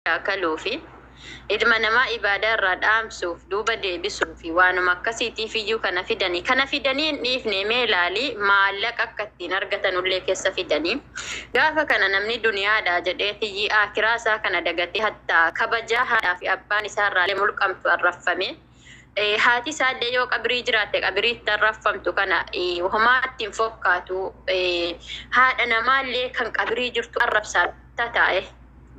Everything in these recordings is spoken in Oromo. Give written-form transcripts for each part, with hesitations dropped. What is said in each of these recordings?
Shaakaluu fi ilma namaa ibaadaa irraa dhaamsuuf, duuba deebisuu fi waanuma akkasiitiif iyyuu kana fidanii, kana fidanii hin dhiifne. Mee ilaalii, maallaqa akka ittiin argatanullee keessa fidanii. Gaafa kana namni duniyaadha jedhee tiyyi aakiraa isaa kana dagatee, hattaa kabajaa haadhaa fi abbaan isaa irraallee mulqamtu arraffame. Haati isaallee yoo qabrii jiraatte qabriitti arraffamtu kana homaa ittiin fokkaatu. Haadha namaallee kan qabrii jirtu arrabsaa taa'e.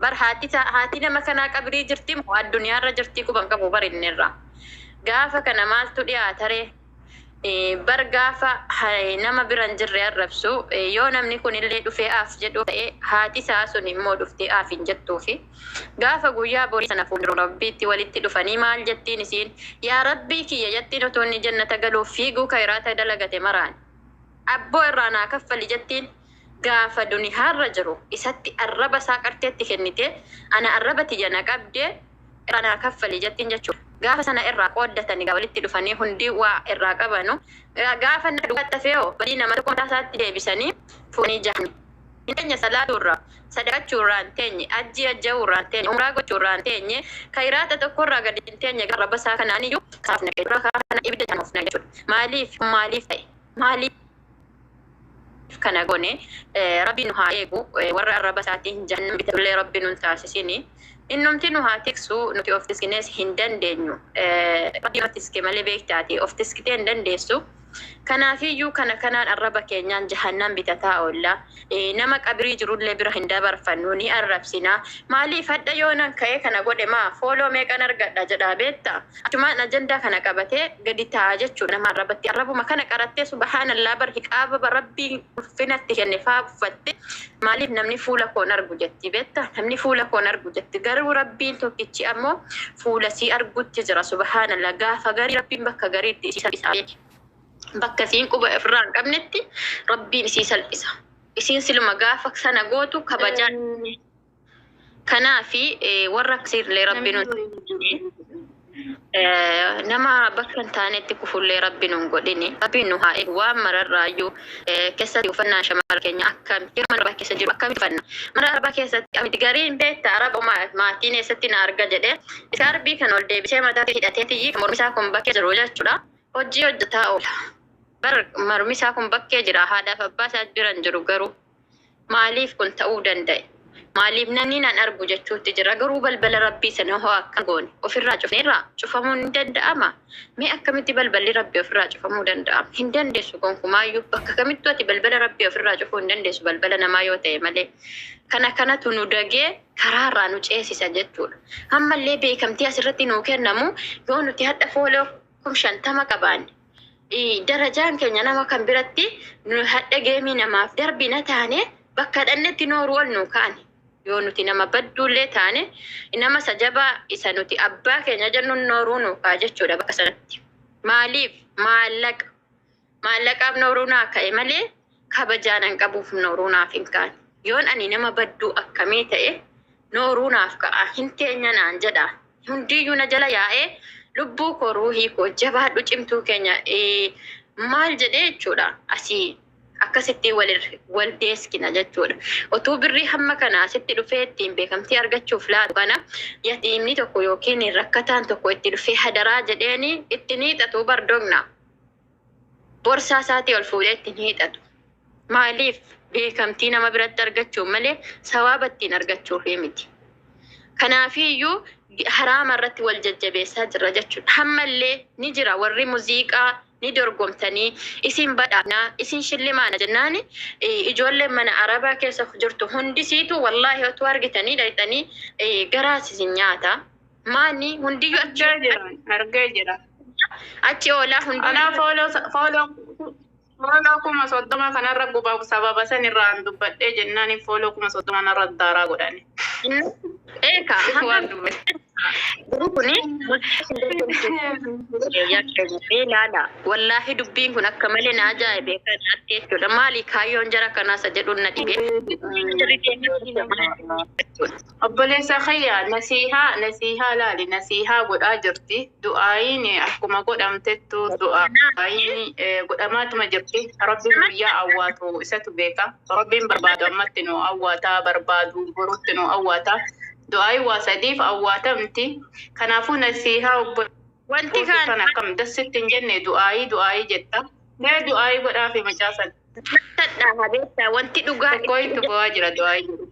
Bar haati haati nama kanaa qabrii jirti moo addunyaarra jirti quban qabu bar inni irraa. Gaafa kana maaltu dhiyaataree? Bar gaafa nama bira hin jirre arrabsu, yoo namni kunillee dhufee aaf jedhu ta'e, haati isaa sun immoo dhuftee aaf hin jettuufi. Gaafa guyyaa borii sana fuuldura Rabbiitti walitti dhufanii maal jettiin isiin? "Yaa Rabbii kiyya" jettiin, utuu inni jannata galuuf fiiguu kayraata dalagate maraan. "Abboo, irraa naa kaffali" jettiin. Gaafa dunihaarra jiru isatti arraba isaa qarteetti kennite, "Ana arraba tiyya na qabde, irraa naa kaffali" jettiin jechuudha. Gaafa sana irraa qooddatanii walitti dhufanii hundi waa irraa qabanu. Gaafa duwwaatti hafee hoo badii nama tokko mataa isaatti deebisanii fuunii jahani. Hin teenye salaatuu irraa, sadaqachuu irraa hin teenye, ajjii ajja'uu irraa hin teenye, umraa gochuu irraa hin teenye, kayraata tokko irraa gadi hin teenye. Arraba isaa kanaan iyyuu kaafna jechuudha. Kana ibidda jaanofna jechuudha. Maaliif maaliif ta'e? Maaliif kana goone? Rabbi nu haa eegu. Warra arraba isaatiin jahannam bitatullee Rabbi nun taasisini. Innumti nu haa tiksu. Nuti of tiskinees hin dandeenyu. Rabbi nu tiske malee, beektaati, of tiskitee hin dandeessu. Kanaafiyyuu kana kanaan arraba keenyaan jahannam bitataa oolla. Nama qabrii jirullee bira hin dabarfannu, ni arrabsina. Maaliif hadha yoo nan ka'ee kana godhe maa follow meeqan argadha jedhaa, beektaa? Achumaan ajandaa kana qabatee gadi taa'a jechuudha nama arrabatti. Arrabuma kana qarattee, subhaanallaa, bar hiqaaba Rabbiin ulfinatti kenne faa uffatte, "Maaliif namni fuula koon argu?" jetti, beektaa? "Namni fuula koon argu" jetti. Garuu Rabbiin tokkichi ammoo fuula sii argutti jira, subhaanallaa. Gaafa garii Rabbiin bakka gariitti isii salphisa. Bakka isiin quba ofirraa hin qabnetti Rabbiin isii salphisa. Isiin siluma gaafa sana gootu kabajaan. Kanaafi warra akkasiillee Rabbi nun, nama bakka hin taanetti kufullee Rabbi nun godhini. Rabbiin nu haa eegu waan mararraayyuu. Keessatti uffannaan shamara keenya akkam yeroo mana arabaa keessa jiru akkamitti uffanna? Mana arabaa keessatti miti gariin, beekta, araba maatiin eessatti na arga jedhee iskaarbii kan ol deebisee mataatti hidhatee tiyyi mormi isaa kun bakkee jiru jechuudha. Hojii hojjetaa oola. Bar mormi isaa kun bakkee jira, haadhaaf abbaa isaa bira hin jiru garuu. Maaliif kun ta'uu danda'e? Maaliif namni nan argu jechuutti jira? Garuu balbala Rabbii sana hoo akkam goone? Ofirraa cufneerraa? Cufamuun ni danda'ama? Mee akkamitti balballi Rabbii ofirraa cufamuu danda'ama? Hin dandeessu gonkumaayyuu. Bakka kamittuu ati balbala Rabbii ofirraa cufuu hin dandeessu, balbala namaa yoo ta'e malee. Kana kanatu nu dagee karaarraa nu ceesisa jechuudha. Ammallee beekamtii asirratti nuu kennamu, yoo nuti hadha follow 50,000 qabaanne, darajaan keenya nama kan biratti nu hadha geemii namaaf darbina taane, bakka dhannetti nooruu ol nuu kaane. Yoo nuti nama badduullee taane, nama isa jabaa isa nuti abbaa keenya jennu nooruu nuu ka'a jechuudha bakka sanatti. Maaliif? Maallaqa. Maallaqaaf nooruu naa ka'e malee kabajaan an qabuuf nooruu naaf hin kaane. Yoon ani nama badduu akkamii ta'e nooruu naaf ka'a, hin teenya naan jedha. Hundiyyuu na jala yaa'ee, "Lubbuu koo, ruuhii koo, jabaadhu, cimtuu keenya" maal jedhee jechuudha. Asii akkasitti wal deeskina jechuudha. Otuu birrii hamma kana asitti dhufee ittiin beekamtii argachuuf laatu kana, yatiimni tokko yookiin rakkataan tokko itti dhufee "Hadaraa" jedheeni, itti hiixatu bardogna. Borsaa isaatii ol fuudhee ittiin hiixatu. Maaliif? Beekamtii nama biratti argachuuf malee sawaaba ittiin argachuuf miti. Kanaafiyyuu haraama irratti wal jajjabeessaa jirra jechuudha. Hammallee ni jira warri muuziqaa ni dorgomtanii, "Isin badhaafnaa, isin shillimaana" jennaani, ijoolleen mana arabaa keessa jirtu hundisiitu, wallaahi, otoo argitanii dhayxanii garaas isin nyaata. Maani hundiyyuu achi Argee jira, argee jira. Achi oolaa hunduu. Anaa follow 30,000 kanarra guba sababa san irraan dubbadhee jennaan follow 30,000 narra daaraa godhani. Eeka. Waan dubbate. Kuni ilaala. Wallaahi, dubbiin kun akka malee na ajaa'ibe kanaatti jechuudha. Maali kaayyoon jara kanaasa jedhuun na dhibe. Jarri deemaa. Obboleessa kiyya, nasiihaa nasiihaa laali, nasiihaa godhaa jirti. Du'aayiin akkuma godhamtettu du'aayiin godhamaatuma jirti. Rabbiin guyyaa awwaatu isatu beeka. Rabbiin barbaadu ammatti nu awwaataa, barbaadu borutti nu awwaata. Du'aayi waa sadiif awwaatamti. Kanaafuu nasiihaa obbo Wanti Qootu kaan kana akkam dassitti hin jenne du'aayii du'aayii jetta. Mee du'aayii godhaafi macaasan. Sittadhaa beektaa wanti dhugaa Tokkoitu bu'aa jira du'aayii jedhu.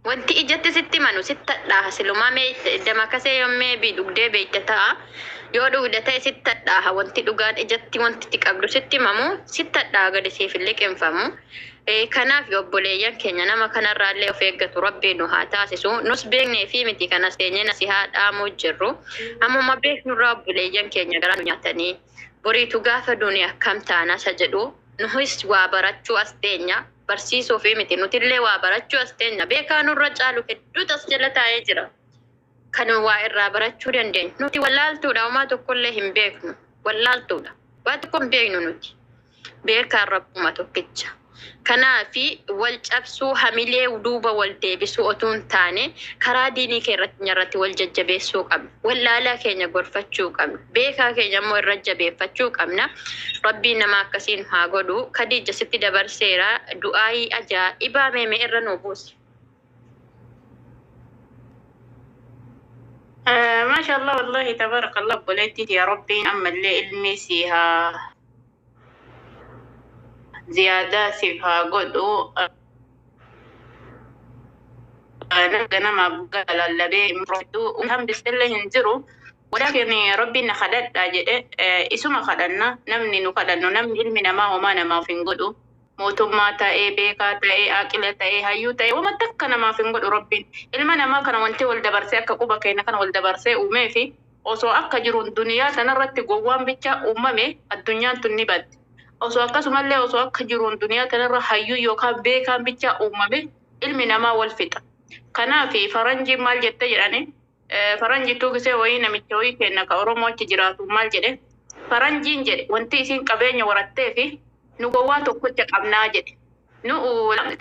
Wanti ijatti sitti manu sittadhaa silumaa mee damakasee yommee bi dhugdee beekta ta'a. Yoo dhugde ta'e sittadhaa wanti dhugaan ijatti wanti itti qabdu sitti himamu sittadhaa gadi siif hin liqinfamu. Kanaaf obboleeyyan keenya nama kanarraallee of eeggatu rabbiin nu haa taasisu. Nus beeknee fi miti kanas teenyee nasi haa dhaamuu jirru. Ammuma beeknurraa obboleeyyan keenya garaa nu nyaatanii boriitu gaafa duuni akkam taana isa jedhu nuhis waa barachuu as teenya barsiisuu fi miti nutillee waa barachuu as teenya beekaa nurra caalu hedduutu as jala taa'ee jira. Kan waa irraa barachuu dandeenyu. Nuti wallaaltuudha homaa tokkollee hin beeknu. Wallaaltuudha. Waa tokko hin beeknu nuti. Beekaan rabbuma tokkicha. Kanaafi wal cabsuu hamilee duuba wal deebisuu otuu hin taane karaa diinii keenya irratti wal jajjabeessuu qabna. Wallaalaa keenya gorfachuu qabna. Beekaa keenya immoo irra jabeeffachuu qabna. Rabbiin nama akkasiin haa godhu. Khadiija sitti dabarseera. Du'aayii ajaa'ibaa meemee irra nuu buusi. Maasha Allah wallahi tabarakallah obboleettii yaa Rabbiin ammallee ilmi si haa ziyaadaa siif haa godhu. Ganamaaf lallabee alhamdulillah hin jiru. Walaakin Rabbiin na kadhadhaa jedhe isuma kadhanna namni nu kadhannu namni ilmi namaa homaa namaaf hin godhu. Mootummaa ta'ee beekaa ta'ee aqila ta'ee hayyuu ta'ee wama takka namaaf hin godhu Rabbiin. Ilma namaa kana wanti wal dabarsee akka quba keenya kana wal dabarsee uumee fi osoo akka jiruun duniyaa tanarratti gowwaan bicha uumame addunyaan tun ni baddi. Osoo akkasumallee osoo akka jiruun duniyaa tanarra hayyuu yookaan beekaan bicha uumame ilmi namaa wal fixa. Kanaaf faranjiin maal jette jedhani faranjituu gisee wayii namicha wayii kenna ka Oromoo achi jiraatu maal jedhe faranjiin jedhe wanti isiin qabeenya horattee fi nu gowwaa tokkocha qabnaa jedhe. Nu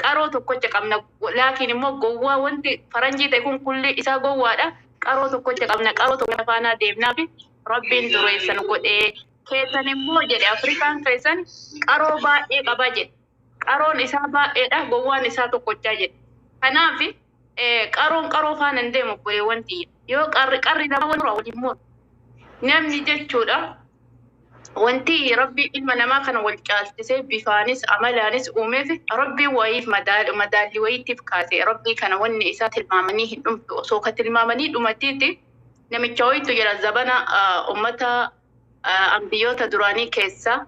qaroo tokkocha qabna laakiin immoo gowwaa wanti faranjii ta'e kun kulli isaa gowwaadha. Qaroo tokkocha qabna qaroo tokko faanaa deemnaa fi Rabbiin dureessa nu godhee keessan immoo jedhe Afrikaan keessan qaroo baay'ee qaba jedhe. Qaroon isaa baay'eedha gowwaan isaa tokkochaa jedhe. Kanaaf qaroon qaroo faana hin deemu obboleewwan tiyya. Yoo qarri qarri lama wal dura waliin mormu. Namni jechuudha wanti Rabbi ilma namaa kana wal caalchisee bifaanis amalaanis uumeef Rabbi wayiif madaalli wayiitiif kaase Rabbi kana wanni isaa tilmaamanii hin dhumtu osoo ka tilmaamanii dhumatiiti namicha wayiitu jira zabana ummata ambiyyoota duraanii keessa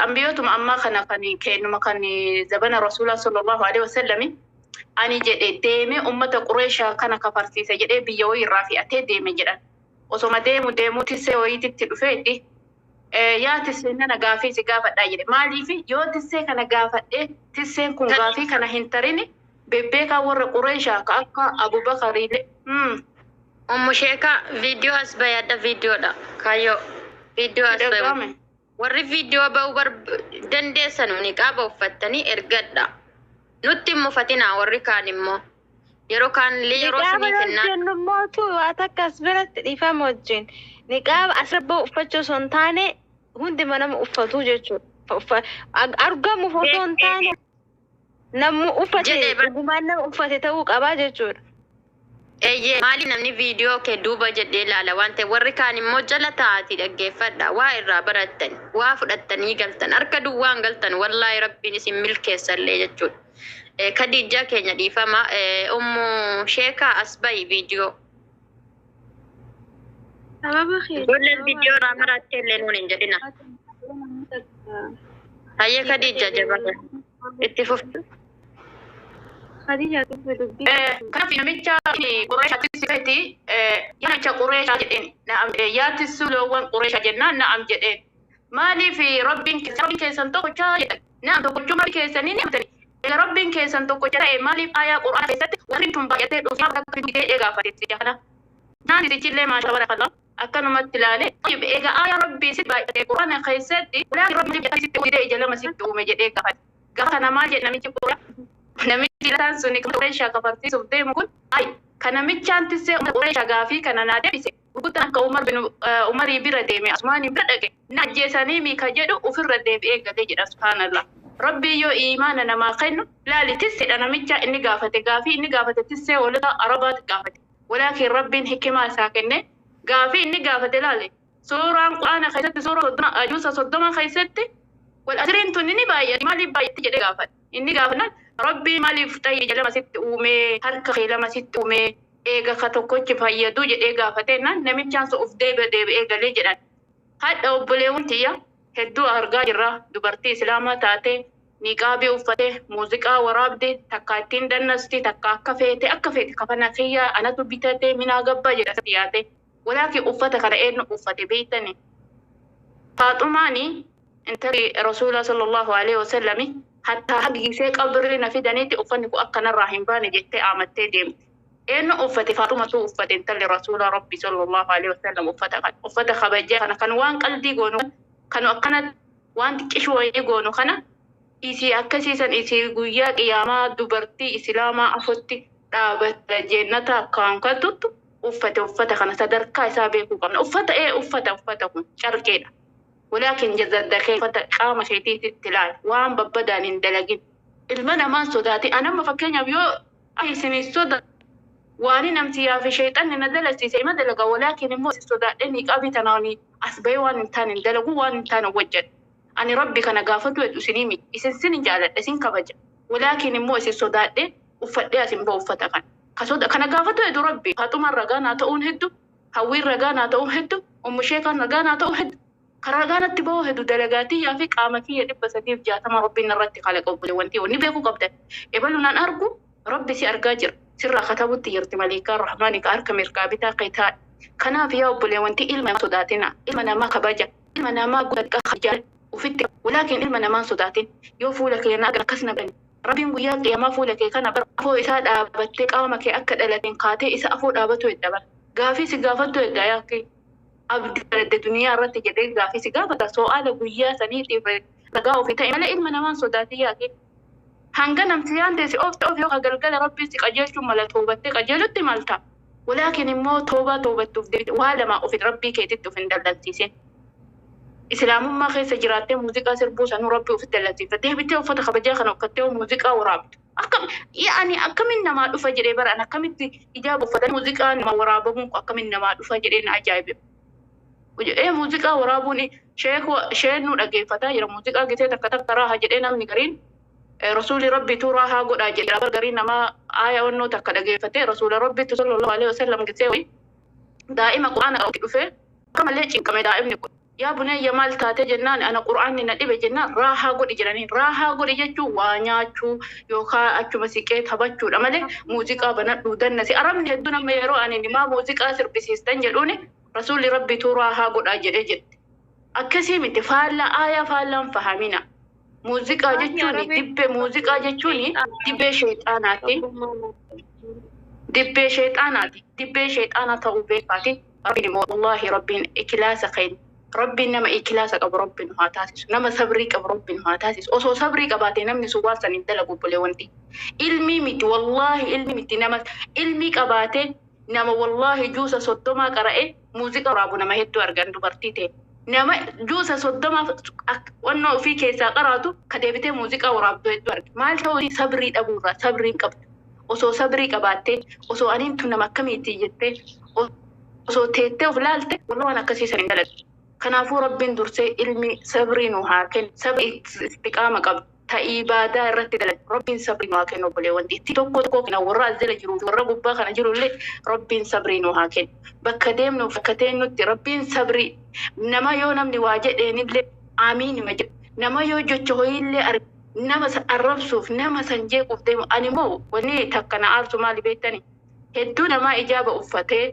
ambiyootuma ammaa kana kan kennuma kan zabana rasuula sallallahu alaihi wasallami ani jedhe deeme ummata Qureeshaa kana kafarsiise jedhee biyya wayii irraa fe'atee deeme jedhan osoma deemu deemuu tissee wayiititti dhufeeti yaa tissee nana gaafii si gaafadhaa jedhe maaliif yoo tissee kana gaafadhee tisseen kun gaafii kana hin tarini bebbeekaa warra Qureeshaa ka akka Abubakariilee. Ummu Sheekaa viidiyoo as bayaadha viidiyoodha. Kaayyoo viidiyoo as bayu. Warri viidiyoo ba'uu dandeessan niqaaba uffattanii ergadha. Nutti hin mufatinaa warri kaan immoo. Yeroo kaanillee yeroo Niqaaba isinii yoo kennaa. jennu mootu waa takka as biratti dhiifama wajjin. Niqaaba asirra bahu uffachuu osoo hin taane hundima nama uffatu jechuudha. Argamuuf osoo hin taane namni uffate Jedhee bar- dhugumaan nama uffate ta'uu qabaa jechuudha. Eeyyee maali namni viidiyoo kee duuba jedhee ilaala waan ta'eef warri kaan immoo jala taa'aatii dhaggeeffadha waa irraa barattan waa fudhattanii galtan harka duwwaan galtan wallaahi rabbiin isin milkeessallee jechuudha. Khadiijaa keenya dhiifama ummu sheekaa as bahi viidiyoo. Sababa keessa. Ijoolleen viidiyoo irraa maraattee illee nuun hin jedhina. Hayyee Khadiija jabaadha. Itti fuftu. Khadija dubbi dubbii. Kanaaf namicha Qureeshaatti sifeeti yaa namicha Qureeshaa jedheen na'am yaa tissuu loowwan Qureeshaa jennaan na'am jedheen. Maaliif Rabbiin keessan tokkochaa jedhan na'am tokkochummaa keessanii ni amtani. Egaa Rabbiin keessan tokkocha ta'e maaliif aayaa Qur'aana keessatti warri tun baay'atee dhufu akka fidee gaafate kana. Naan isichillee maashaa barakallah akkanumatti ilaale. Egaa aayaa Rabbii sitti baay'atee Qur'aana keessatti walaa Rabbiin sitti uumee ija lama sitti uume jedhee gaafate. Gaafa kana maal jedhe namichi Qur'aana namichi lataan sun Qureeshaa kafarsiisuuf deemu kun ay kan namichaan tissee Qureeshaa gaafii kana naa deebise gurguddaan akka Umar bin Umarii bira deeme Asumaanii bira dhaqe na ajjeesanii mika jedhu ofirra deebi'ee galee jedha subhaanallah. Rabbii yoo iimaana namaa kennu laali tisseedha namicha inni gaafate gaafii inni gaafate tissee hoolota Arabaatu gaafate. Walaakin Rabbiin hikimaa isaa kenne gaafii inni gaafate laali. Suuraan Qur'aana keessatti suura 30 ajuusa 30 keessatti wal asriin tun ni baay'atti maaliif baay'atti jedhee gaafate. Inni gaafannaan Rabbii maaliif xayyi ija lama sitti uumee harka kee lama sitti uumee eega ka tokkochi fayyaduu jedhee gaafateenaan namichaan sun uf deebi'e deebi'ee galee jedhan. Hadha obboleewwan tiyya hedduu argaa jirra dubartii islaamaa taate niqaabii uffatee muuziqaa waraabde takka ittiin dannasti takka akka feete akka feete kafana kiyya anatu bitate minaa gabbaa jedha dhiyaate. Walaakin uffata kana eenyu uffate beeytani? Faaxumaani intalli Rasuula sallallahu alaihi wasallami hattaa haga gisee qabrii na fidanitti uffanni kun akka narraa hin baane jettee aamattee deemte. Eenyu uffate? Faaxumatu uffate intalli Rasuula Rabbi sallallahu alaihi wasallam uffata kana. Uffata kabajaa kana kan waan qaldii goonu kan akkana waan xiqqishuu wayii goonu kana isii akkasiisan isii guyyaa qiyaamaa dubartii islaamaa afotti dhaabatta jennata akkaan kaltuttu uffate uffata kana sadarkaa isaa beekuu qabna. Uffata ee uffata uffata kun carqeedha. Walaakin jazaddakee uffata qaama keetiitti ilaali. Waan babbadaan hin dalagin. Ilma namaan sodaate anamma fakkeenyaaf yoo isin soda waan namti fi sheexanni na dalasiise ima dalaga walaakin immoo isin sodaadhee niqaabii tanaan as bahee waan hin taane hin dalagu waan hin taane hojjedha. Ani Rabbi kana gaafatu heddu isinii miti. Isin sin jaaladha isin kabaja. Walaakin immoo isin sodaadhee uffadhee asin bahu uffata kana. Kasoda kana gaafatu heddu Rabbi. Faaxumaan ragaa naa ta'uun heddu. Hawwiin ragaa naa ta'uun heddu. Ummu Sheekaan ragaa naa ta'uun heddu. Karaa gaanatti bahuu heddu dalagaatiyyaa fi qaama kiyya 360 Rabbiin irratti kalaqa obboleewwan tiyya ni beekuu qabdan. Ebalu naan argu Rabbi si argaa jira. Sirraa katabutti jirti maleekaan Rahmaani ka harka mirgaa bitaa kee taa'e. Kanaaf yaa obboleewwan tiyya ilma namaa sodaatina. Ilma namaa kabaja. Ilma namaa guddaa kabajaa ufitti walaakin ilma namaa hin sodaatin. Yoo fuula kee na akkas na godhani. Rabbiin guyyaa qiyaamaa fuula kee kana bara afoo isaa dhaabattee qaama kee akka dhalateen kaatee isa afoo dhaabatu hedda bara. Gaafii si gaafattu hedda yaa akii. Abdii baladde duniyaa irratti jedhee gaafii si gaafata soo'aala guyyaa saniitiif ragaa ofii ta'i malee ilma namaa hin sodaatin yaa akii. Hanga namsiyaan tee si oofte oofi yoo ka galgala Rabbiin si qajeelchuu mala toobattee qajeelutti malta. Walaakin immoo toobaa toobattuuf deebite waa lamaa ofi Rabbii keetitti of hin dallansiisin. Islaamummaa keessa jiraattee muuziqaa sirbuu sanuu Rabbii ofitti dallansiifta. Deebitee uffata kabajaa kana uffattee hoo muuziqaa waraabdu. Akkam yaani akkamin namaa dhufa jedhee bara an akkamitti hijaaba uffatanii muuziqaa nama waraabamuun kun akkamin namaa dhufa jedhee na ajaa'ibe. Ee muuziqaa waraabuun sheek sheennuu dhageeffataa jira muuziqaa gisee takka takka raaha jedhee namni gariin rasuuli rabbiituu raahaa godhaa jedhe bar gariin namaa aaya onnoo takka dhageeffatee rasuula rabbiitu sallallahu alaihi wasallam gisee wayii daa'ima qur'aana qara'utti dhufee akka malee cinqame daa'imni kun yaa bunayya maal taate jennaan ana qur'aanni na dhibe jennaan raahaa godhi jedhaniin raahaa godhi jechuun waa nyaachuu yookaan achuma siqee taphachuudha malee muuziqaa banadhuu dannasi arabni hedduun amma yeroo ani maa muuziqaa sirbisiistan jedhuuni rasuulli rabbiituu raahaa godhaa jedhee jette akkasii miti faallaa aayaa faallaan fahamina muuziqaa jechuun dibbee muuziqaa jechuun dibbee sheexaanaati dibbee sheexaanaati dibbee sheexaanaa ta'uu beekaati rabbiin immoo wallaahi rabbiin ikilaasa keenya rabbiin nama ikilaasa qabu rabbiin nu haa taasisu nama sabrii qabu rabbiin nu haa taasisu osoo sabrii qabaate namni sun waan san hin dalagu obboleewwanti ilmii miti wallaahi ilmii miti nama ilmii qabaate nama wallaahi juusa 30 qara'e muuziqaa waraabu nama hedduu argan dubartii ta'e nama juusa 30 wannoo ofii keessaa qaraatu ka deebitee muuziqaa waraabdu hedduu arge maal ta'uu sabrii dhabuurraa sabrii hin qabdu osoo sabrii qabaattee osoo aniin tun nama akkamiitii jettee osoo teettee of laalte wallah waan akkasii san hin dalagdu. Kanaafuu Rabbiin dursee ilmi sabrii nu haa kennu sabrii istiqaama qabdu ta ibaadaa irratti dalagdu Rabbiin sabrii nu haa kennu obboleewwan itti tokko tokko kena warra as jala jiruu fi warra gubbaa kana jiru illee Rabbiin sabrii nu haa kennu bakka deemnuuf bakka teennutti Rabbiin sabrii nama yoo namni waa jedheenillee amiinima jedhu nama yoo jecha hoyiillee arge nama san arrabsuuf nama san jeequuf deemu ani immoo wanni takka na aarsu maali beektani hedduu namaa ijaaba uffatee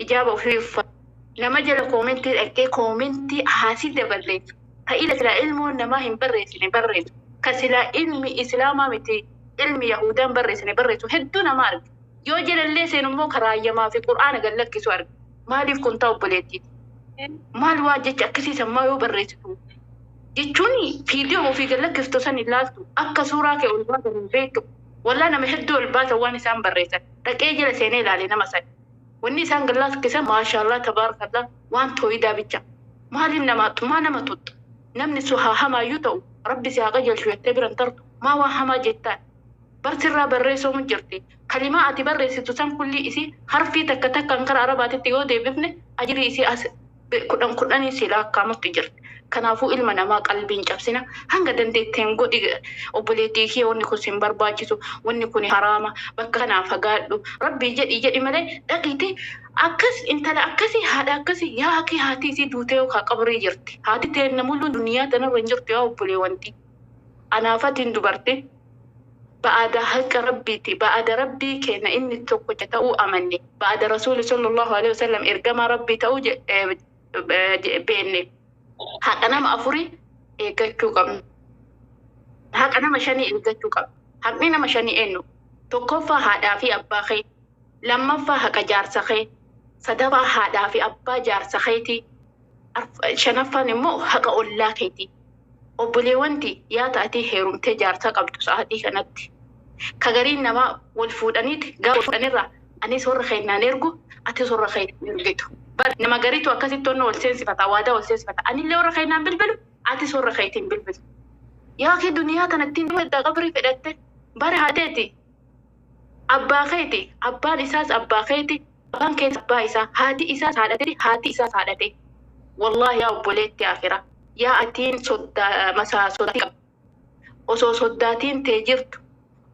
ijaaba ofii uffate nama jala koomentii dhaqxee koomentii haasida barreessu ka ila silaa ilmoon namaa hin barreessine barreessu ka silaa ilmi islaamaa miti ilmi yahuudaan barreessine barreessu hedduu nama arge yoo jalallee seenu immoo ka raayyamaa fi qur'aana gad lakkisu arge maaliif kun ta'a obboleettiiti maal waa jecha akkasii sammaa yoo barreessitu jechuun fiidiyoo ofii gad lakkiftu san hin laaltu akka suuraa kee ol baasan hin beektu wallaa nama hedduu ol baasan waan isaan barreessan dhaqee jala seenee ilaale nama san Wanni isaan gad lakkisan maashaallah tabaarakallah waan tooyidaa bicha. Maaliif nama maa nama tuqxa? Namni sun haa hamaayyuu ta'u Rabbi si haa qajeelchu jettee biran tartu. Maa waa hamaa jettaan? Barsirraa barreessuun jirti. Kalimaa ati barreessitu san kulli isii harfii takka takkaan karaa arabaatitti yoo deebifne ajirii isii as 10 10 si lakkaa'amutti jirti. Kanaafuu ilma namaa qalbiin cabsina hanga dandeetteen godhi obboleettii kee, wanni kun sin barbaachisu, wanni kun haraama, bakka kanaa fagaadhu, rabbii jedhi jedhi malee dhaqiiti akkas intala akkasii haadha akkasii yaa kee haati isii duutee yookaan qabrii jirti. Haati teenna mul'uun duniyaa tanarra hin jirtu yaa obboleewwanti. Anaafatiin dubartiin ba'aada haqa rabbiiti, ba'aada rabbii kenna inni tokkicha ta'uu amanne, ba'aada rasuuli sallallahu alaihi wasallam ergamaa rabbii ta'uu beenne. Haqa nama afurii eeggachuu qabna. Haqa nama shanii eeggachuu qabna. Haqni nama shanii eenyu? Tokkoffaa haadhaa fi abbaa kee. Lammaffaa haqa jaarsa kee. Sadaffaa haadhaa fi abbaa jaarsa keetii. Shanaffaan immoo haqa ollaa keetii. Obboleewwanti yaa taatee heerumtee jaarsa qabdu sa'aatii kanatti. Ka gariin namaa wal fuudhaniiti gaafa wal fuudhanirraa anis warra keennaan ergu atis warra keennaan ergitu. Nama gariitu akkasitti onna wal seensifata, waadaa wal seensifata. Anillee warra keennaan bilbilu atis warra keetiin bilbilu. Yaa kee duniyaa kanattiin du'a qabrii fedhatte bara haateeti. Abbaa keeti, abbaan isaas abbaa keeti, abbaan kees abbaa isaa, haati isaas haadha, haati isaas haadhate. Wallaahi yaa obboleetti akira. Yaa atiin soddaa masaa soddaatii qabdu. Osoo soddaatiin tee jirtu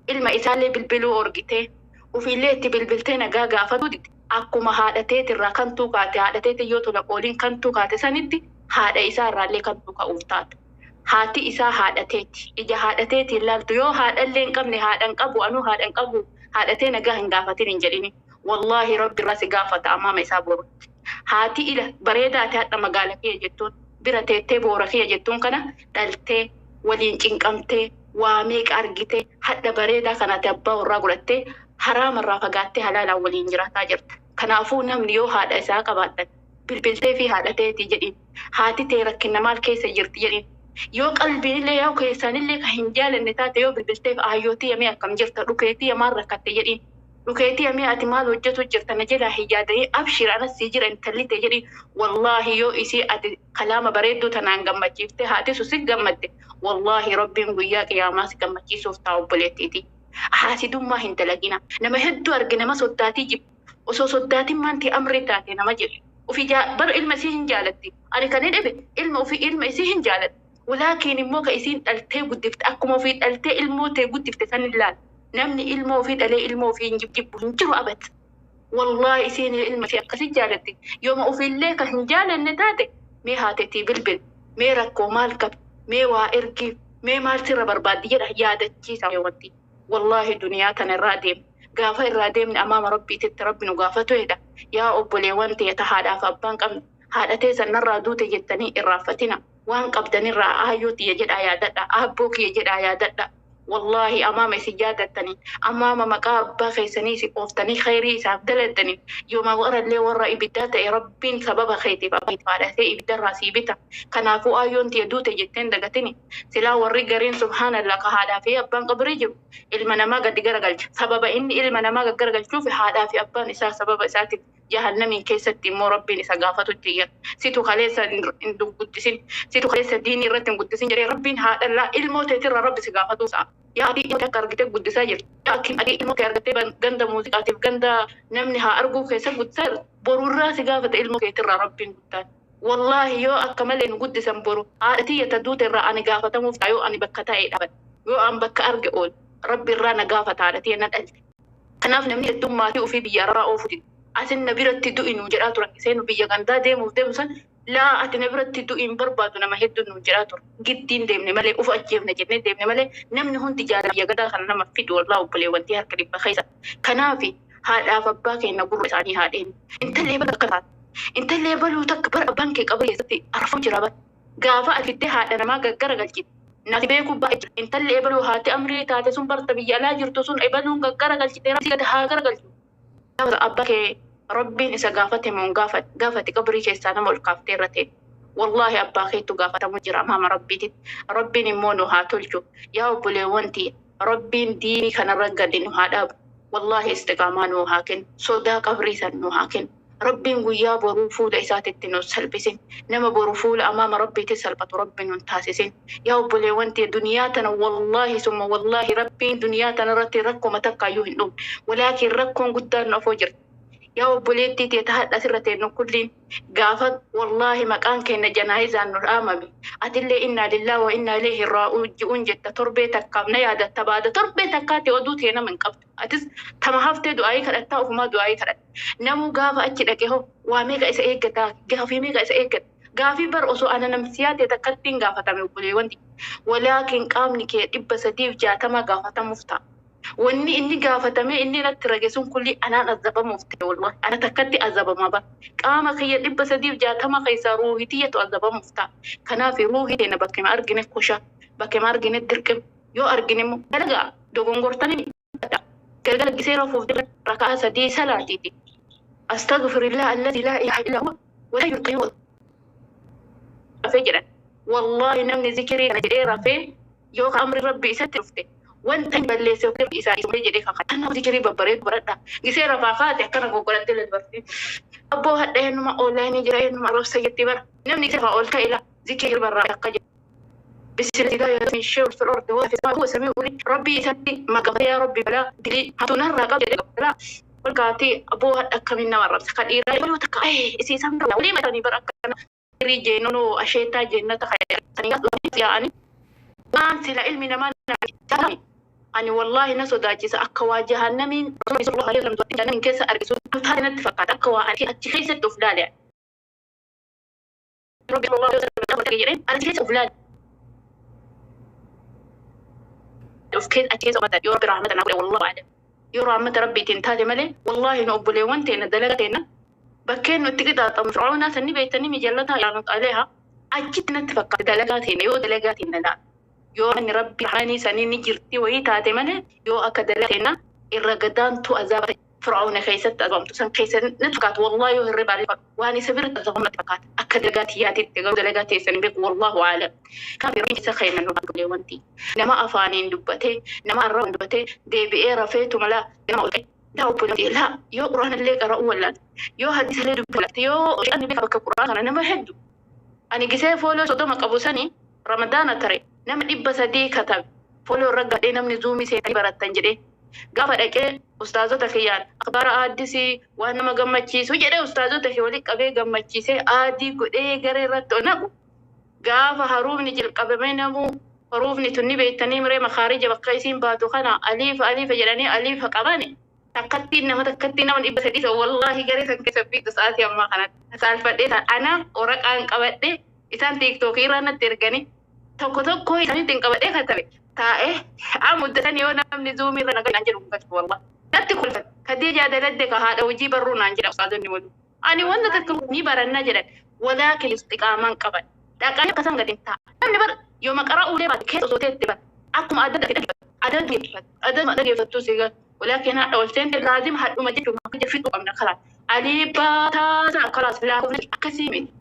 ilma isaallee bilbiluu orgitee ofiillee itti bilbiltee nagaa gaafatu dide. Akkuma haadha teetirraa kantuu kaate, haadha teetii yoo tola qooliin kantuu kaate sanitti haadha isaa irraallee kantuu ka'uuf taata. Haati isaa haadha teeti. Ija haadha teetiin ilaaltu yoo haadhallee hin qabne haadha hin qabu, anuu haadha hin qabu, haadha tee nagaa hin gaafatin hin jedhini. Wallaahi rabbi irraa si gaafata amaama isaa borutti. Haati ila bareedaa ati hadha magaala kiyya jettuun bira teettee boora kiyya jettuun kana dhaltee waliin cinqamtee waa meeqa argitee hadha bareedaa kana ati abbaa warraa godhattee haraamarraa fagaattee halaalaan waliin jiraataa jirta. Kanaafuu namni yoo haadha isaa qabaattan bilbiltee fi haadha teetii jedhiin. Haati tee rakkina maal keessa jirti jedhiin. Yoo qalbiinillee yaa keessaanillee kan hin jaalanne taate yoo bilbilteef aayyootii yamee akkam jirta, dhukeetii maal rakkatte jedhiin. Dhukeetii yamee ati maal hojjetu jirta na jalaa hin yaadanii, abshir anas sii jira intalli tee jedhiin. Wallaahi yoo isii ati kalaama bareedduu tanaan gammachiifte haati sun si gammadde, wallaahi rabbiin guyyaa qiyaamaa si gammachiisuuf ta'a obboleettiiti. Haasidummaa hin dalagina. Nama hedduu arge nama soddaatii jibbu. Osoo soddaatiin maantii amrii taate nama jedhu. Ofii bar ilma isii hin jaalatti. Ani kan hin dhibe ilma ofii ilma isii hin jaalatti. Walaakin immoo ka isiin dhaltee guddifte akkuma ofii dhaltee ilmoo tee guddifte san ilaala. Namni ilmoo ofii dhalee ilmoo ofii hin jibbu hin jiru abad. Wallaahi isiin ilma ishee akkasii jaalatti. Yooma ofiillee kan hin jaalanne taate mee haatetii bilbil, mee rakkoo maal qabdi, mee waa ergiif, mee maal sirra barbaaddi jedha yaadachiisa wanti. Wallaahi duniyaa tana irraa deemne. Gaafa irraa deemne amaama rabbiititti rabbi nu gaafatu jedha. Yaa obboleewwan ta'e ta haadhaaf abbaan qabne haadha teessan narraa duute jettanii irraanfatina. Waan qabdanirraa aayyoo tiyya jedhaa yaadadha. Aabboo kiyya jedhaa yaadadha. Wallaahi amaama isin yaadattanii, amaama maqaa abbaa keessanii isin ooftanii khayrii isaaf daladdanii, yooma warrallee warra ibiddaa ta'e rabbiin sababa keetiif abbaa haadhatee ibiddarraa sii bita. Kanaafuu aayyoon tiyya duute jetteen dagatini. Silaa warri gariin subhaanallah ka haadhaa fi abbaan qabrii jiru ilma namaa gadi garagalcha. Sababa inni ilma namaa gaggaragalchuuf haadhaa fi abbaan isaa sababa isaatiif jahannamiin keessatti immoo rabbiin isa gaafatutti jira. Situ kaleessa hin guddisin, situ kaleessa diinii irratti hin guddisin jedhee rabbiin haadhallaa ilmoo teetirraa rabbi si gaafatu isaa. Yaa adii ilmoo akka argitee guddisaa jirti. Yaa akkin adii ilmoo kee argattee ganda muuziqaatiif ganda namni haa arguu keessa guddisaa jirti. Borurraa si gaafata ilmoo keetirraa rabbiin guddaan. Wallaahi yoo akka malee nu guddisan boru haadha tiyya ta duute irraa ani gaafatamuuf ta'a yoo ani bakka taa'ee dhaabadhe. Yoo an bakka arge oolu rabbi irraa na gaafata haadha tiyya na dhalte. Kanaaf namni hedduun maatii ofii biyya arabaa oofu dide. Asin na biratti du'i nuun jedhaa turan. Seenu biyya gandaa deemuuf deemu san laa ati na biratti du'i hin barbaadu nama hedduun nuun jedhaa ture. Giddiin deemne malee uf ajjeefne jennee deemne malee namni hundi jaalala biyya gandaa kana nama fidu wallaahi obboleewwantii harka dhibba keessa. Kanaaf haadhaaf abbaa keenya gurra isaanii haa dheenyu. Intalli ebalu akka taate. Intalli ebaluu takka bara abbaan kee qabrii keessatti arfamu jira bara. Gaafa ati fiddee haadha namaa gaggara galchite. Nati beeku baay'ee jira. Intalli ebaluu haati amrii taate sun barta biyya alaa jirtu sun ebaluun gaggara galchite rabbi gad haa garagalchu. Gaafa abbaa kee rabbiin isa gaafate moo hin gaafate gaafate qabrii keessaa nama ol kaaftee irra teette. Wallaahi abbaa keettu gaafatamu jira amaama rabbiititti. Rabbiin immoo nu haa tolchu. Yaa obboleewwan tiyya rabbiin diinii kanarra gadi nu haa dhaabu. Wallaahi istiqaamaa nu haa kennu. Sodaa qabrii san nu haa kennu. Rabbiin guyyaa boruu fuula isaatitti nu salphisin. Nama boru fuula amaama Rabbiitti salphatu Rabbiin nun taasisin. Yaa obboleewwan tiyya, duniyaa tana wallaahi summa wallaahi Rabbiin duniyaa tana irratti rakkoma takkaayyuu hin dhowne. Walaakin rakkoon guddaan nu afoo jirti. Yaa obboleettii tiyya ta hadha asirra teennu kulliin, gaafa wallaahi maqaan keenna janaayizaan nu dhaamame, atillee innaa lillaahi wa innaa ilayhi raaji'uun jetta. Torbee takkaaf na yaadatta, baada torbee takkaatti oduu tee nama hin qabdu. Atis tama haftee du'aayii kadhattaa, ofumaa du'aayii kadhatta. Namuu gaafa achi dhaqe hoo waa meeqa isa eeggata, gaafii meeqa isa eeggata? Gaafii bar osoo ana namsiyaa tee takkattiin gaafatame, obboleewwan tiyya, walaakin qaamni kee 360 gaafatamuuf ta'a. Wanni inni gaafatamee inni natti rage sun kulli anaan azabamuuf ta'e. Wallahi ana takkatti azabama bar. Qaama kiyya 360 keessaa ruuhi tiyyatu azabamuuf ta'a. Kanaaf ruuhi teena bakkema argine kosha, bakkema argine dirqim, yoo argine immoo dalagaa dogongortanii galgala gisee rafuuf raka'aa 3 salaatiiti. Astagfirillah alladhi laa ilaaha illa huwa wal hayyul qayyum rafee jedhan. Wallahi namni zikirii kana jedhee rafee, yoo ka amri Rabbi isatti dhufte, wanta inni balleesse Rabbi isaa dhiisu malee jedhee kakata. Kanaaf zikirii babbareedu baradha. Gisee rafaa kaate akkana goggodhattee dubartiin. Abboo hadha eenyuma onlaayinii jira, eenyuma arrabsa jetti bara. Namni gisee rafaa ol ka'e laa zikirii barraa akka jedhu. Bismillah min shay'in fil ardi wa fis samaa'i huwa samii'ul Rabbii isatti maqaa yaa Rabbi balaa dilii hamtuu narraa qabu jedhee balaa ol kaatee. Abboo hadha akkamiin nama arrabsa ka dhiiraa yoo takka isii isaan walii matanii bara akkana firii jeenonoo asheetaa jennata yaa'anii waan sila ilmi namaa ani wallaahi na sodaachisa. Akka waa jahannamiin Rasuulli sallallahu alaihi wasallam jahannamiin keessa argisu taate natti fakkaata, akka waa ani achi keessatti of laale. Rabbi sallallahu alaihi wasallam jedheen achi keessa of laale, of keessa achi keessa ummata yoo Rabbi rahmata naa godhe, wallahu a'lam, yoo rahmata Rabbiitiin taate malee. Wallaahi nu obboleewwan teena dalagaa teena bakkeen nutti qixaaxamu Fir'aunaa sanni beektanii mijallataa yaanut aleeha achitti natti fakkaata. Dalagaa teena yoo dalagaa teena laala, yoo manni Rabbi rahmanii sanii ni jirti wayii taate malee, yoo akka dalagaa teena irra gadaantuu azaaba Fir'auna keessatti azabamtu san keessa natti fakkaata. Wallahi yoo hirribaa waan isa biratti azabamu natti fakkaata akka dalagaa tiyyaatitti. Garuu dalagaa teessan hin beeku, wallahu a'lam. Kanaaf Rabbiin isa keenya nu wanti nama afaaniin dubbatee, nama arrabaan dubbatee deebi'ee rafeetu mala nama ol ka'e. Yaa obboleettii, laa yoo quraana illee qara'uu wallaalte, yoo hadiisa illee dubbisuu wallaalte, yoo ani beeka bakka quraana kana nama heddu ani gisee follow 30 qabu sani Ramadaana tare nama 300 katabe follow irra gadhee, namni zuumii seenanii barattan jedhee gaafa dhaqee ustaazota kiyyaan akbaara aaddisii waan nama gammachiisu jedhee ustaazota kee walitti qabee gammachiisee aadii godhee garee irratti ol naqu. Gaafa haruufni jalqabamee namuu haruufni tun ni beektanii miree makaarija bakka isiin baatu kana aliifa aliifa jedhanii aliifa qabani takkattiin nama takkattiin nama 300 san wallaahi garee san keessa fiixu sa'aatii ammaa kanatti saalfadhee ana waraqaan qabadhe, isaan tiiktookii irraa natti erganii tokko tokko isaaniitiin qabadhee katabe taa'ee amuddatan. Yoo namni zuumii irra nagaa naan jedhu hin galchu, wallahi natti kolfan. Kadiijaa daladde ka haadha hojii barruu naan jedha ustaazonni walii. Ani wanta takka ni baranna jedhan, walaakin istiqaamaan qaban dhaqanii akka isaan gadi hin ta'a. Namni bar yoo maqaraa ulee baate keessa osoo teette bar akkuma adda adda dhaggeeffatu, adda dhaggeeffatu, adda dhaggeeffattu si gal. Walaakin hadha ol seente laazima hadhuma jechuun akka fixuu qabna, kalaas alii baataa kalaas laakofne akkasii miti.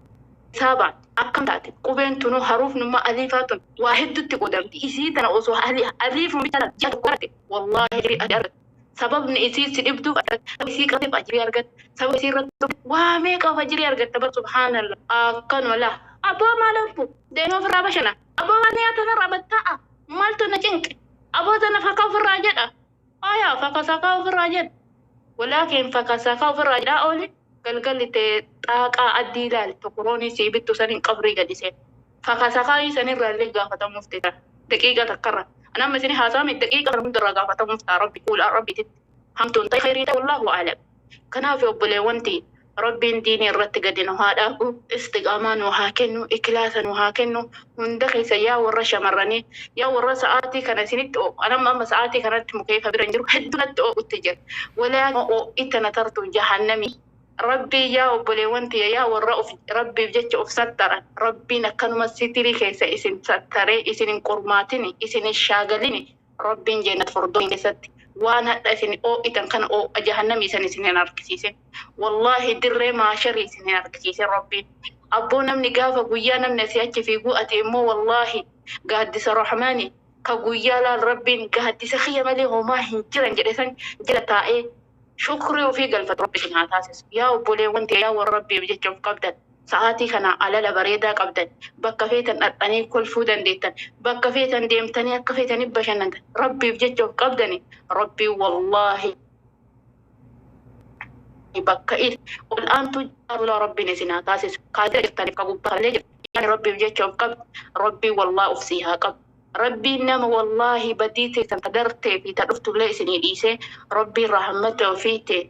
Saabaan akkam taate qubeen tunuu haruufnummaa aliifaa tun waa hedduutti qoodamti. Isii tana osoo aliifuma bicha ji'a tokko baratte, wallaahi ajrii ati argatte, sababni isii si dhibduuf argatte, isii qabeef ajrii argatte, sababa isii irratti waa meeqaaf ajrii argatta bar. Subhaanallah, akkanuma laa abboo maal obbo deemee ofirraa bashana, abboo waan nyaata narraa battaa'a, maaltu na cinqe, abboo tana fakaa ofirraa jedha, aya fakasakaa ofirraa jedha. Walaakin fakasakaa ofirraa jedhaa ooli, galgalli tee xaaqaa addii ilaali tokkoroonii sii bittu saniin qabrii gadi seen. Fakasakaa sanirraa illee gaafatamuuf teeta daqiiqa takkarra. Anamma isin haasaami daqiiqa kana hundarraa gaafatamuuf ta'a Rabbi fuula Rabbiititti, hamtuun ta'e khayrii ta'e, wallaahu a'lam. Kanaaf obboleewwanti, Rabbiin diinii irratti gadi nu haa dhaabu, istiqaamaa nu haa kennu, ikhlaasa nu haa kennu hunda keessa. Yaa warra shamarranii, yaa warra sa'aatii kana isinitti oo'u, anamma amma sa'aatii kanatti mukeefa bira hin jiru, hedduu natti oo'utti jira, walaa oo'i tana tartu jahannamii Rabbii. Yaa obboleewwan tiyya, yaa warra of Rabbiif jecha of sattaran, Rabbiin akkanuma sitirii keessa isin sattaree isin hin qormaatini, isin hin shaagalini. Rabbiin jannat firdoosiin keessatti waan hadha isin oo'itan kana oo'a jahannamii san isin hin argisiisin. Wallaahi dirree maasharii isin hin argisiisin Rabbiin. Abboo namni gaafa guyyaa namni asii achi fiiguu, ati immoo wallaahi gaaddisa Rahmaani ka guyyaa laal Rabbiin gaaddisa kiyya malee homaa hin jiran jedhe san jala taa'ee. Shukrii ofii galfatu Rabbi isin haa taasisu. Yaa obboleewwan tiyya, yaa warra Rabbiif jecha of qabdan, sa'aatii kana alala bareedaa qabdan, bakka feetan dhaqxanii kolfuu dandeettan, bakka feetan deemtanii akka feetanii bashannantan, Rabbiif jecha of qabdani, Rabbiin wallaahi bakka ol aantuu jaalala Rabbiin isin haa taasisu. Kaatee jirtaniif ka gubbaa illee jirtan Rabbiif jecha of qabdu, Rabbiin wallaahi of sii haa qabu. Rabbiin nama wallaahi badii teessan ta dartee fi ta dhuftullee isinii dhiisee, Rabbiin rahmata ofii ta'e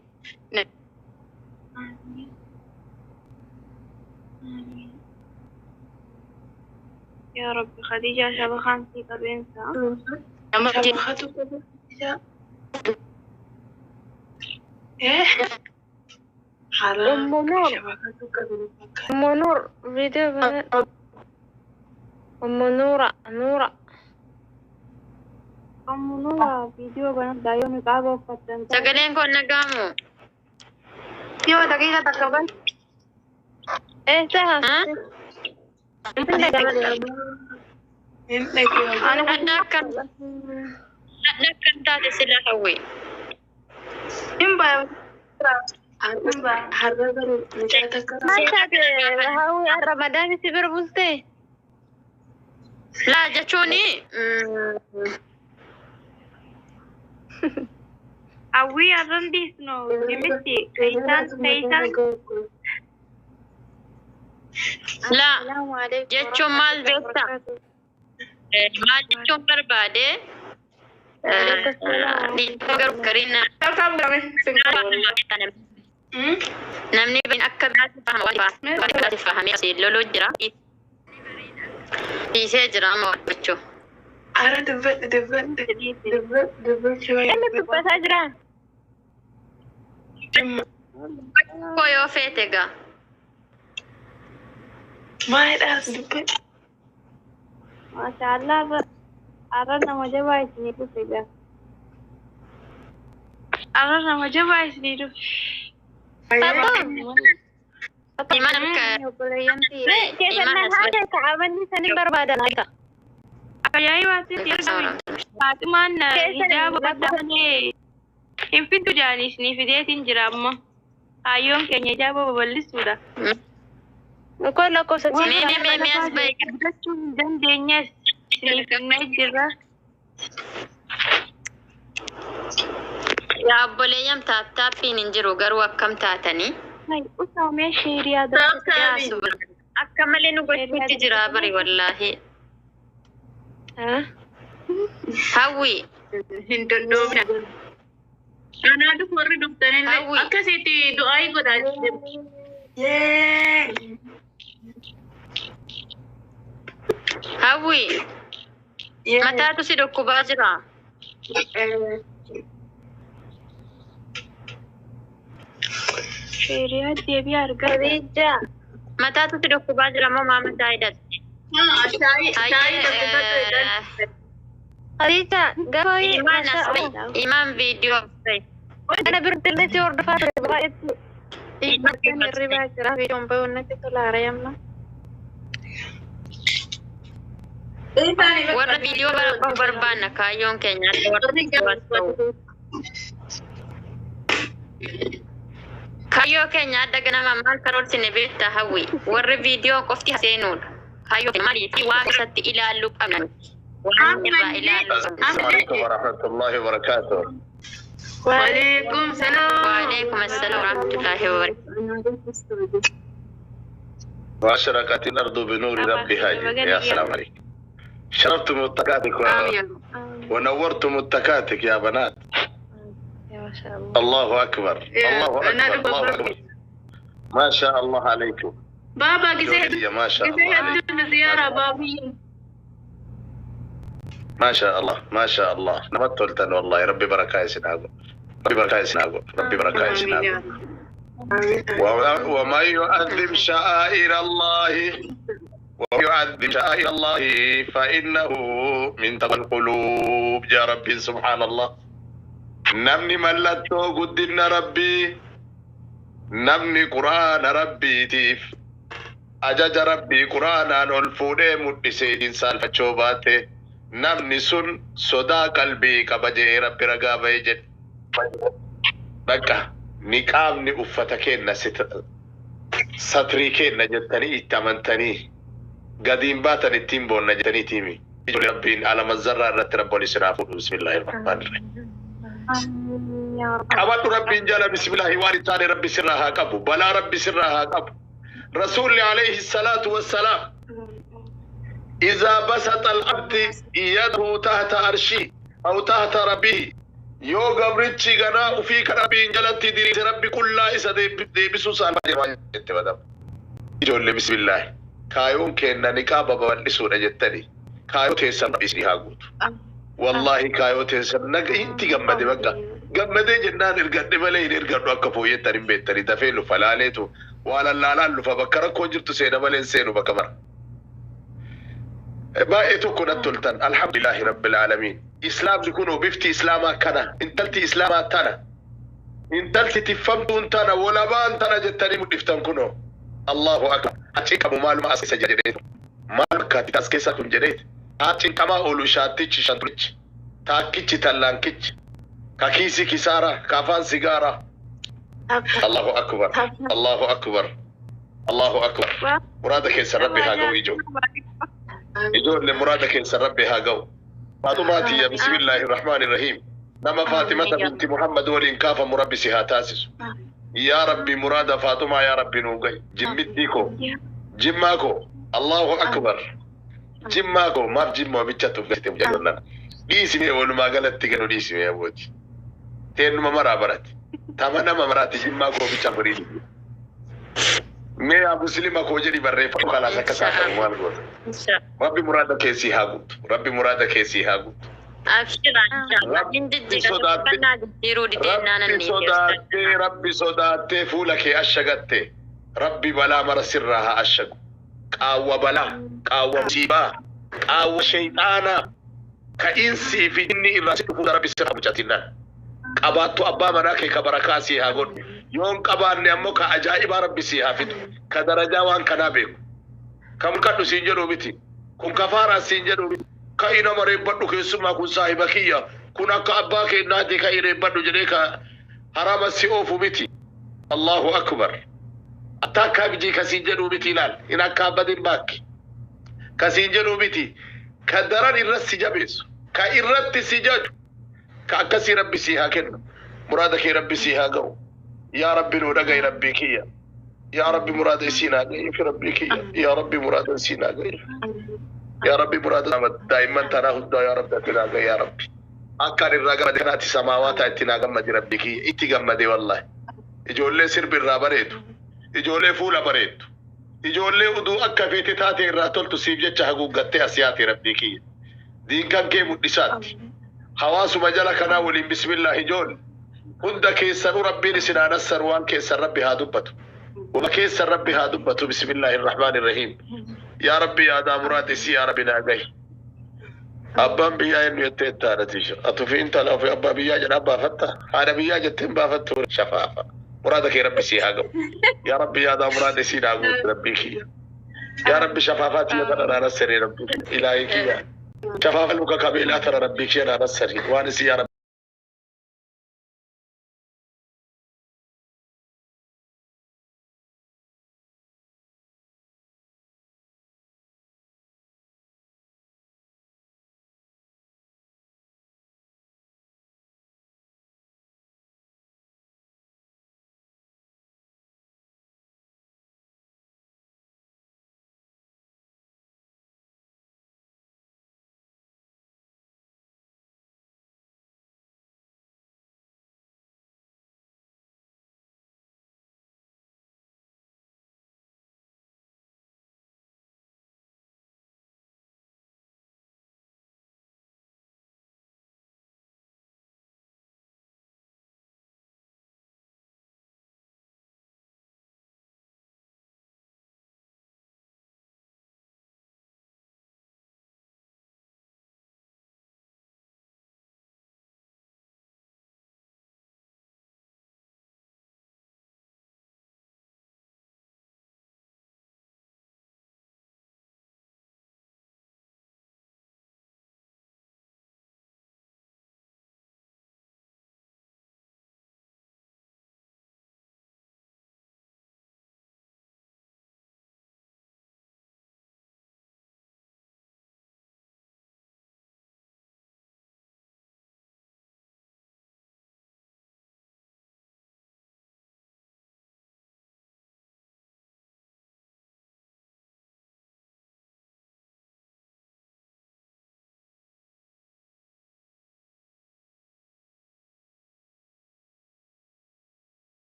Amiin. Amiin. Yaa Rabbi, Khadijaa, shabakaan sii qabeensa. Nama Shabakatu qaba. Haala Ummu Nuur. shabakatu qabu fakkaata. Ummu Nuur, viidiyoo bana. Ummu Nuura, Nuura. Ummu Nuura, viidiyoo banadhaa yoo niqaaba uffattan ta'e. Sagaleen kun nagaamu. Yoo daqiiqa takka ban. Eessa? Ha? Hin dhaga'amu. Hin dhaga'amu. Hadha akkam taate sila, Hawwi? Hin baya. Har'a garuu mucaa takka Maal taate, Hawwi? Ramadaani si bira bultee? Laa jechuuni Hawwii, har'an dhiisnu miti. Keeysaan keeysaan. Laa jechuun maal beektaa? Maal jechuun barbaade, dhiibbaa garuu gariin namni akka biraatti fahama, waan biraatti fahamee asii loluu jira. Dhiisee jira amma jechuun. Ara dubbadhu, dubbadhu, dubbadhu, dubbachuu. Inni dubbataa jira. Koo yoo feete gaa. Maalidhaas dubbadhu. Maashaallah, har'a nama jabaa isinii dhufe gaa. Har'a nama jabaa isinii dhufe. Iman akka Obboleeyyan tiyya. Keessan Iman as haala ta'amanni sanin barbaadan. Ajaa'ibaatti Faaximaan hijaaba uffata malee hin fiddu jaanii isinii fideetiin jira amma. Kaayyoon keenya hijaaba babal'isuudha. Kun lakkoofsa Mee mee mee mee as bahi. Guddachuu hin dandeenyes isinii finnee jirra. Yaa obboleeyyan, tap tapiin hin jiru garuu, akkam taatanii? Usaamee sheeriyaa. Yaa subhaan. Akka malee nu gochuutti jira bari, wallaahi. Hawwi. Hin doddoofna. Anaa dhufu warri dhuftanillee Hawwi. akkasitti du'aa godhaa jiru. Yee! Hawwi. Yee! Mataatu si dhukkubaa jira. Sheeriyaa deebii argata. Khadija. Mataatu si dhukkubaa jira moo maa mataa hidhatte? Shaayii shaayii danfifatu. Khadija, gaafa Imaan as bahi. Imaan viidiyoo as bahi. Ana biratti illee si hordofaa ture baay'eetti. Imaan Kan hirribaa jira. Viidiyoon bahuun natti tolaara yamma. Warra viidiyoo barbaadu barbaanna, kaayyoon keenya adda warra viidiyoo as bahu. Kaayyoo keenya adda ganama maal karoorsine beektaa, Hawwi? Warri viidiyoo qofti seenuudha. Kaayyoo keenya maalii fi waan keessatti ilaallu qabna nuti. Waan irraa ilaallu qabna. السلام عليكم ورحمة الله وبركاته. وعليكم السلام. وعليكم السلام ورحمة الله وبركاته. وأشرقت الأرض بنور ربها. يا سلام عليك، شرفتم التكاتك ونورتم التكاتك يا بنات. يا ما شاء الله. الله أكبر، الله أكبر، الله أكبر، ما شاء الله عليكم. بابا gisee ما شاء gisee الله عليكم. hedduu ziyaara baabii. ما شاء الله، ما شاء الله، namatti toltan والله. ربي بركة isin haa godhu، ربي بركة isin haa godhu، ربي بركة isin haa godhu. ومن يعظم شعائر الله، ومن يعظم شعائر الله فإنه من تقوى القلوب. يا ربي، سبحان الله، namni mallattoo guddina Rabbii, namni Quraana Rabbiitiif ajaja Rabbii Quraanaan ol fuudhee mul'isee hin saalfachoo baate, namni sun sodaa qalbii qaba jedhee Rabbi ragaa ba'ee jedhe. Bakka niqaabni uffata kenna satrii kenna jettanii itti amantanii gadiin baatan ittiin boonna jettanii tiimi. Ijoollee Rabbiin alama zarraa irratti rabboon isin haa fuudhu. Bismillahirrahmanirrahiim. Qabadhu Rabbiin jala bismillahi waan hin taane Rabbi sirraa haa qabu. Balaa Rabbi sirraa haa qabu. Rasuulli alayhi salaatu wassalaam إذا بسط العبد يده تحت عرشه أو تحت ربه yoo gabrichi ganaa ufii kan Rabbiin jalatti diriirse Rabbi qullaa isa deebisuu saalfaa jette badam. Ijoollee bismillaahi kaayoon kenna niqaaba babal'isuudha jettani kaayoo teessan Rabbi isinii haa guutu. Wallaahi kaayoo teessan naga inti gammade bakka gammadee jennaan ergadhe malee hin ergadhu akka fooyyettan hin beektani dafee lufa laaleetu waa lallaalaan lufa bakka rakkoon jirtu seena malee hin seenu bakka mara. Baay'ee tokko natti toltan alhamdulillahi rabbil aalamiin. Islaamni kunoo bifti islaamaa kana intalti islaamaa tana intalti tiffamtuun tana walabaan tana jettanii mul'iftan kunoo Allahu akbar. Haa qabu maaluma as keessa jedhee maal akkaati as keessa kun jedhee haa cinqamaa oolu shaattichi shanturichi taakkichi tallaankichi kakiisi kisaara kaafaan sigaara. Allahu akbar Allahu akbar Allahu akbar. Muraada keessa Rabbi haa ga'u ijoo. Ijoollee muraada keessa Rabbi haa ga'u. Faaxumaa tiyya bismillaahi rahmaani rahiim. Nama Faaximata binti Muhammad waliin kaafamu Rabbi si haa taasisu. Yaa Rabbi muraada Faaxumaa yaa Rabbi nuu ga'i. Jimmittii koo jimmaa koo Allahu akbar. Jimmaa koo maaf jimmaa bichatuuf galite mucayyoon dhiisimee walumaa galatti ganu dhiisimee abooti. Teennuma maraa barate. Tama nama maraati jimmaa koo bicha furii. Mee yaa muslima koo jedhi barreeffatu kalaas akka saaffamu maal goota. Rabbi muraada keessii haa guutu. Rabbi muraada keessii haa guutu. Abshira inshallah. Hin jijjiirraa jijjiiruu dideenaan Rabbi sodaattee Rabbi sodaattee fuula kee ashagatte. Rabbi balaa mara sirraa haa ashagu. Qaawwa balaa, qaawwa musiibaa, qaawwa shayxaanaa ka insii fi inni irraa si dhufu Rabbi sirraa mucatinnaan. Qabaattu abbaa manaa kee ka barakaa sii haa godhu. Yoon qabaanne ammoo ka ajaa'ibaa Rabbi sii haa fidu. Ka darajaa waan kanaa beeku. Ka mulqadhu siin jedhu miti. Kun kafaaraa siin jedhu miti. Ka'i nama reebbadhu keessumaa kun saahiba kiyya. Kun akka abbaa keenyaati ka'i reebbadhu jedhee ka harama si oofu miti. Allahu akbar. Atta akka abjii kasiin jedhu miti ilaal. Hin akka abbadin baakki. Kasiin jedhu miti. Ka daran irratti si jabeessu. Ka irratti si jaju. Ka akkasii Rabbi sii haa kennu. Muraada kee Rabbi sii haa ga'u. Yaa Rabbi nuu dhaga'i Rabbii kiyya. Yaa Rabbi muraada isii naa ga'iif Rabbii kiyya. Yaa Rabbi muraada isii naa ga'iif. Yaa Rabbi muraada daa'imman tanaa hundaa yaa Rabbi ati naa ga'i yaa Rabbi. Akka ani irraa gammade kanaatti samaawaa itti naa gammadi Rabbii kiyya. Itti gammade wallaahi. Ijoollee sirbi irraa bareedu. Ijoollee fuula bareeddu. Ijoollee uduu akka feete taate irraa toltu siif jecha haguuggattee as yaate Rabbii kiyya. Diinkan kee mul'isaatti. Hawaasuma jala kanaa waliin bismillah ijoollee. Hunda keessanuu Rabbiin isin haa nassaru waan keessan Rabbi haa dubbatu. Wama keessan Rabbi haa dubbatu bismillahi rahmaani rahiim. Yaa Rabbi yaadaa muraad isii yaa Rabbi naa gahi. Abbaan biyyaa eenyu jettee itti haadha tiisha. Ati fi intala ofii abbaa biyyaa jedha baafatta. Haadha biyyaa jettee hin baafattu shafaafa. Muraada kee Rabbi sii haa ga'u. Yaa Rabbi yaadaa muraad isii naa guutu Rabbii kiyya. Yaa Rabbi shafaafaa tiyya tana naa nassari Rabbi ilaahii kiyya. Shafaafa luka kabeelaa tana Rabbii kiyya naa nassari. Waan isii yaa Rabbi.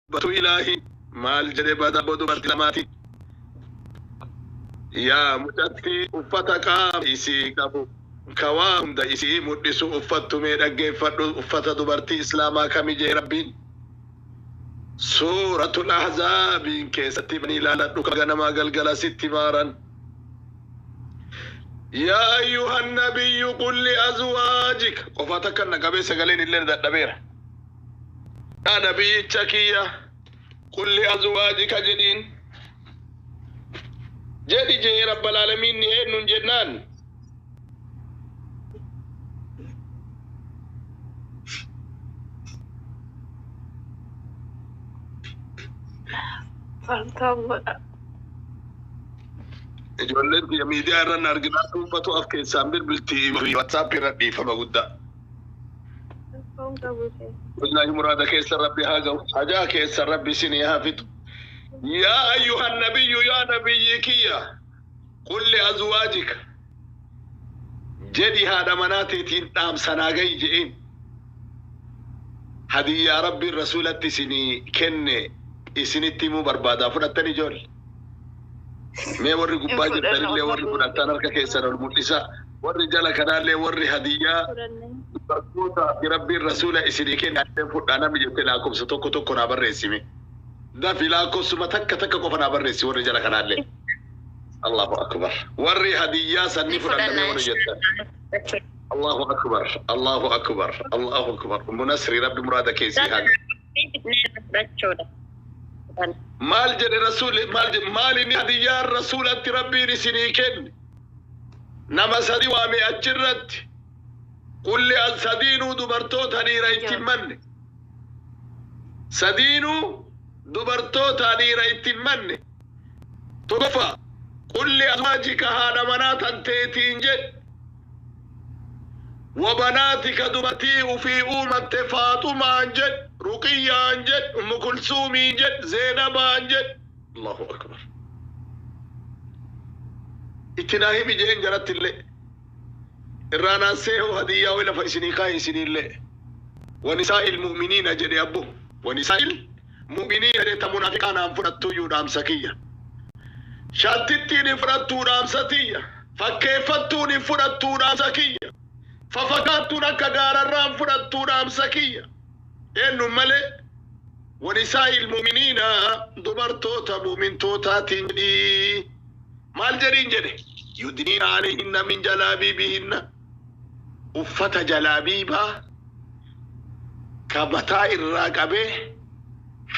Dubbatu ilaahi maal jedhe bada dubartii lamaati. Yaa mucatti uffata qaama isii qabu ka waa hunda isii mul'isu uffattu, mee dhaggeeffadhu. Uffata dubartii islaamaa kami jee Rabbiin Suuratul Ahzaabiin keessatti banii ilaaladhu, ka ganamaa galgala sitti maaran. Yaa ayyuhan nabiyyu qul li azwaajika, qofa takka na qabee sagaleen illee dadhabeera. Yaa nabiyyicha kiyya, qul li azwaajika jedhiin, jedhi jee rabbal aalamiin. Ni eenyuun jennaan, Faltaan godha. Ijoolleen biyya miidiyaa irra na arginaa dhuunfatu af keessaan bilbiltii WhatsApp irra, dhiifama guddaa. Rakkoon qabu ishee. Wallahi muraada keessa Rabbi haa ga'u. Hajaa keessa Rabbi isinii haa fixu. Yaa ayyuhan nabiyyu, yaa nabiyyi kiyya, qul li azwaajika jedhi, haadha manaa teetiin dhaamsanaa gahi je'een. Hadiyyaa Rabbiin rasuulatti isinii kenne isinitti himuu barbaadaa, fudhattan ijoolle. Mee warri gubbaa Hin fudhanna. jirtanillee warri fudhattan harka keessan ol mul'isaa. Warri jala kanaallee warri hadiyyaa Fudhannee. dubartoota fi Rabbiin rasuula isinii kenne fudhaa namni jette lakkoofsa tokko tokko naa barreessime. Dafi, lakkoofsuma takka takka qofa naa barreessi warri jala kanaallee. Allahu akbar. Warri hadiyyaa sanni Ni fudhanname fudhanna. warri jettan. Allahu akbar. Allahu akbar. Allahu akbar. Ummu Nasri, Rabbi muraada keessii haa gahu. Fudhachuudha. Maal jedhe rasuuli? Maal jedhe? Maal inni hadiyyaan rasuulatti Rabbiin isinii kenne? Nama sadi waame achirratti. Kulli al sadiinuu dubartoota dhiira itti hin manne. Sadiinuu dubartoota dhiira itti hin manne. Tokkoffaa, qulli azwaajika, haadha manaa tanteetiin jedhe. Wabanaatika, dubartii ufii uumatte, Faaxumaan jedhe, Ruqiyyaan jedhe, Ummu Kulsuumiin jedhe, Zeenabaan jedhe. Allahu akbar. Itti naa himi jeen jaratti illee. Irraa naansee hoo hadiyyaa hoy lafa isinii kaa'e isiniillee. Wanisaa'il mu'miniina jedhe abbo. Wanisaa'il mu'miniina jedhe. Ta munaafiqaa naan fudhattuyyuu dhaamsa kiyya. Shattittiin hin fudhattuu, dhaamsa tiyya. Fakkeeffattuun hin fudhattuu, dhaamsa kiyya. Fafakaattuun akka gaararraa hin fudhattuu, dhaamsa kiyya. Eenyuun malee? Wanisaa'il mu'miniina, dubartoota mu'mintootaatiin jedhii. Maal jedhiin jedhe? Yudniina alayhinna min jalaabiibihinna. Uffata jalaabiibaa ka mataa irraa qabee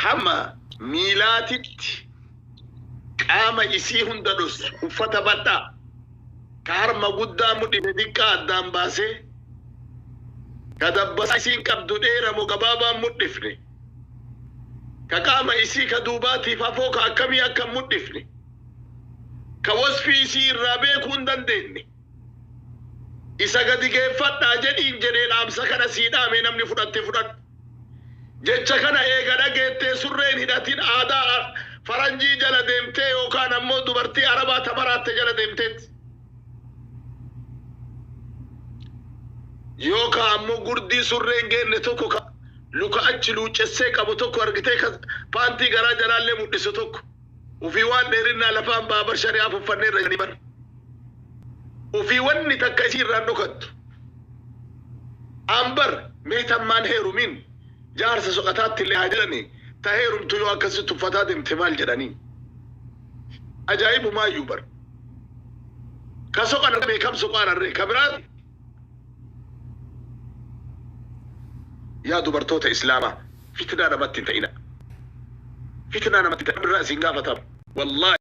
hamma miilaatitti qaama isii hunda dhossu, uffata bal'aa ka harma guddaa mudhine xiqqaa addaan baasee, ka dabbasaa isiin qabdu dheeramu gabaabaan mudhifne, ka qaama isii ka duubaatiif hafoo ka akkamii akka hin mudhifne, ka wasfii isii irraa beekuu hin dandeenye isa gadi geeffadhaa jedhiin jedhee dhaamsa kana sii dhaame. Namni fudhatte fudhadhu. Jecha kana eega dhageettee surreen hidhatin aadaa faranjii jala deemtee yookaan ammoo dubartii arabaa tamaraatte jala deemteet yookaan ammoo gurdii surreen geenne tokko ka luka achi luuccessee qabu tokko argitee, ka paantii garaa jalaallee mul'isu tokko ufii waan dheerinnaa lafaan baabar shari'aa fuffannee irra jedhanii bar ufii wanni takka isii irraan dhokattu. Ambar meetammaan heerumin jaarsa soqataatti illee haa jedhani, ta heerumtu yoo akkasitti uffataa deemte maal jedhanii? Ajaa'ibumaayyuu bar. Ka soqan argame kam soqaan arree ka biraa. Yaa dubartoota islaamaa, fitnaa namatti hin ta'ina. Fitnaa namatti hin ta'ina, irraa isin gaafatama wallaahi.